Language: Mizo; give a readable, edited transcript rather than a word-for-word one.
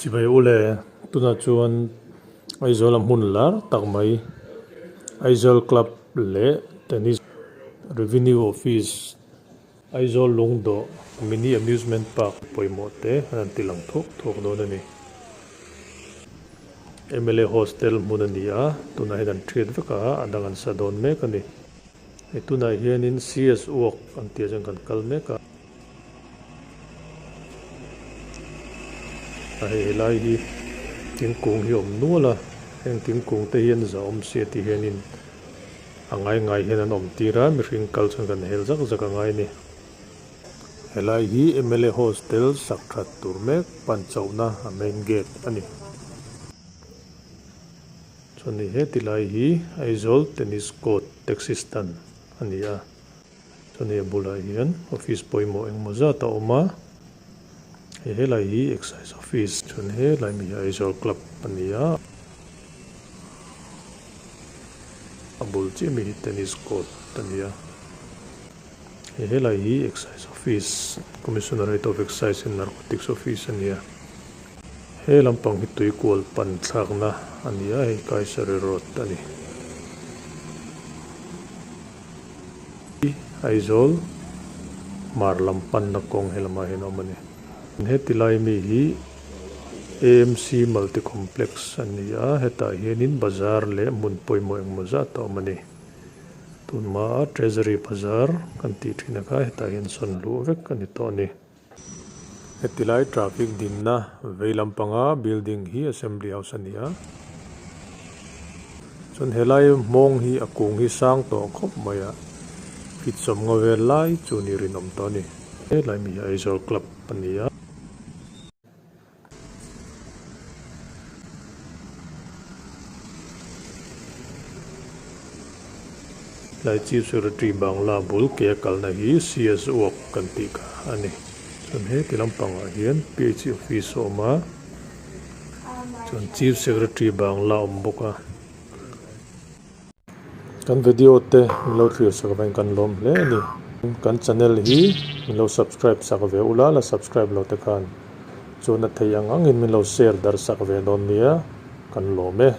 Chibai ule, tunah chuan Aizawl a hmun lar tak mai Aizawl Club leh Tennis Revenue Office Aizawl Lungdawh Mini Amusement Park pawimawh te an han ti lang thuak thuak dawn a ni. Mla Hostel hmun a ni a, tunah hian an thiat vek a, a dang an sa dawn mek a ni. Hei tunah hianin CS Walk an tih ah chuan kan kal mek a. A hei helai hi thingkung hi a awm nual a, heng thingkung te hian zahawm sia tih hianin a ngai ngai hian an awm tir a, mihring kal chuan kan hel zak zak a ngai a ni. Helai hi mla hostel sak that tur mek pan chauhna a main gate a ni. Chuan hei heti lai hi Aizawl tennis court taxi stand a ni a. Chuan a bulah hian office pawimawh engemaw zat a awm a, hei helai hi excise office chuan helai mi hi Aizawl club a ni a, a bul chiah mi hi tennis court a ni a, hei helai hi excise office commissionerate of excise and narcotics office a ni a, he lampang hi tuikual pan thlakna a ni a, hei Kaisari road a ni. Aizawl hmar lam panna kawng he lamah hian a awm a ni. Heti lai mi hi AMC Multi Complex a ni a, hetah hianin bazar leh hmun pawimawh engemaw zat a awm a ni. Tunhmaa Treasury Bazar kan tih thin a kha hetah hian sawn luh vek a ni tawh a ni. Heti lai traffic dinna vei lampanga building hi Assembly House a ni a. Chuan helai hmawng hi a kung hi sang tawh khawp mai a, feet sawmnga vel lai chu ni rinawm tawh a ni. Helai mi hi Aizawl Club a ni a. Tlai Chief Secretary Bangla bul ke a kalna hi CS Walk kan tih kha a ni. Chuan heti lampangah hian PHC office a awm a, chuan Chief Secretary Bangla a awm bawk a. Kan video te min lo thlir sak avangin kan lawm hle a ni. Kan channel hi min lo subscribe sak ve ula, la subscribe lo te khan chuan a thei ang angin min lo share darh sak ve dawn nia, kan lawm e.